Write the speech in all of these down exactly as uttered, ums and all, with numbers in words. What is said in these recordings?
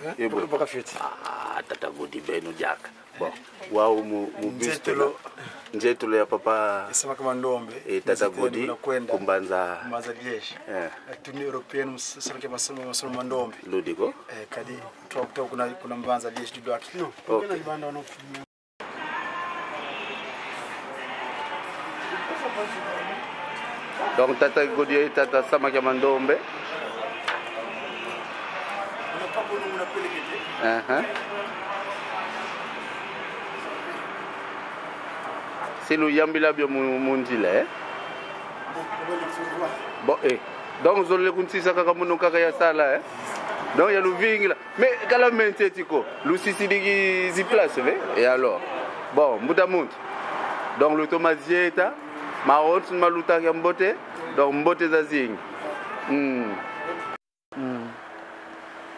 Hein? Ye bo. Baka fioti. Ah, tata Godi, beno diaka. Bon, wau mu, mu buste nzietolo, na nzietolo ya papa. Samaki Mandombe. E tata Nziteni Godi, kuna kwenda. Ku mbanza. Ku mbanza Liège. Eh. La tournée européenne, mus-, samaki Masono, Masono Mandombe. Ludi ko? Eh, kadi, tuwa, tuwa kuna, kuna mbanza Liège du Doak. Non, ok. Kuna libanda wana. Donc, tata Godi, tata Samaki Mandombe. Uh-huh. Si luyambila bio mu, mu nzila, eh? Bon, eh. Donc, zolele kunsisa kaka munu kaka ya sala, eh? Donc, ya luvingila. Mais kala me ntete ko, lusisidiki zi place ve. Et alors? Bon, mbuta muntu. Donc, lutoma zieta, mawonso ma luta kia mbote, donc mbote zazingi. Hmm. Hmm.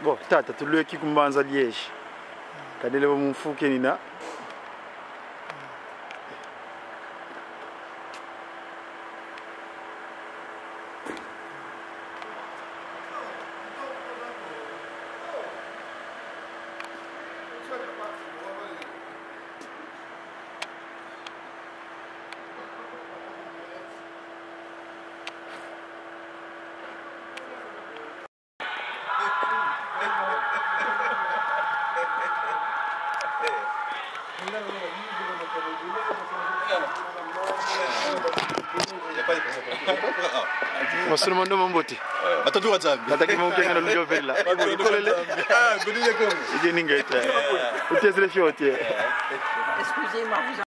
Bon, tata, tulweki ku mbanza Liège. Kadele bo mu mfuke nina. Masono Mandombe, mbote. Batatu wa Nzambi. Bataki mo kenga na ludio vela. Batatu wa Nzambi. Ah, Godi ya Kongo. Ije ningeta. Utezile fioti. Excusez-moi, vous